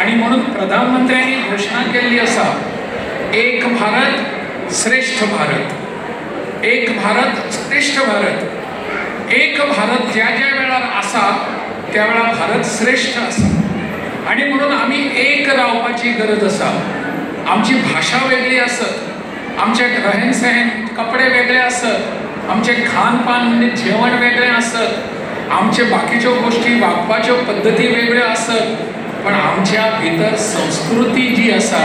आनी म्हणून प्रधानमंत्र्यांनी घोशणा केल्ली आसा, एक भारत श्रेष्ठ भारत, एक भारत श्रेष्ठ भारत. एक भारत ज्या ज्या वेळार आसा त्या वेळार भारत श्रेष्ठ आसा. आनी म्हणून आमी एक रावपाची गरज आसा. आमची भाशा वेगळी आसत, आमचे रहन सहन कपडे वेगळे आसत, आमचें खानपान म्हणजे जेवण वेगळें आसत, आमचे बाकीच्यो गोश्टी वागपाच्यो पद्दती वेगळ्यो आसत, पण आमच्या भितर संस्कृती जी आसा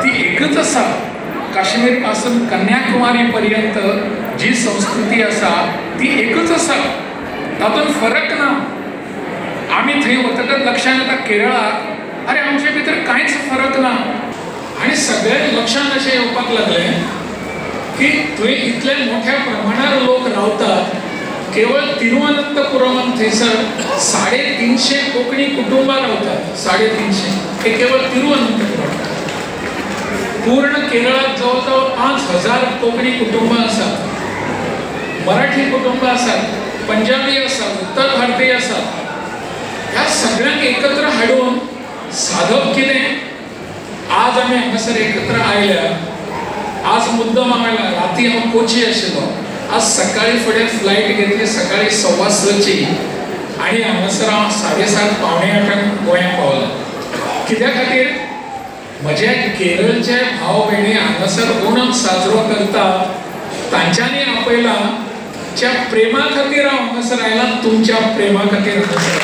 ती एकच आसा. काश्मीर पासून कन्याकुमारी पर्यंत जी संस्कृती आसा ती एकच आसा, तातूंत फरक ना. आमी थंय वतकच लक्षांत येता केरळाक, अरे आमचे भितर कांयच फरक ना. आनी सगळ्यांक लक्षांत अशें येवपाक लागलें की थंय इतले मोठ्या प्रमाणार लोक रावतात. केवळ तिरुअनंतपुरमांत थंयसर 350 कोंकणी कुटुंबां रावतात, 350 हे केवळ तिरुअनंतपुरम. पूर्ण केरळात जवळ जवळ 5000 कोंकणी कुटुंबां आसात, मराठी कुटुंबां आसात, पंजाबी आसात, उत्तर भारतीय आसात. ह्या सगळ्यांक एकत्र हाडून साधप कितें? आज आमी हांगासर एकत्र आयल्या. आज मुद्दम हांव आयला, राती हांव कोची आशिल्लो, आज सकाळी फुडें फ्लायट घेतली सकाळी 6:15 आनी हांगासर हांव 7:30 7:45 गोंया पावलो. कित्या खातीर? म्हज्या केरळचे भाव भयणी हांगासर ओणम साजरो करतात, तांच्यांनी आपयला. च्या प्रेमा खातीर हांव हांगासर आयला, तुमच्या प्रेमा खातीर हांगासर.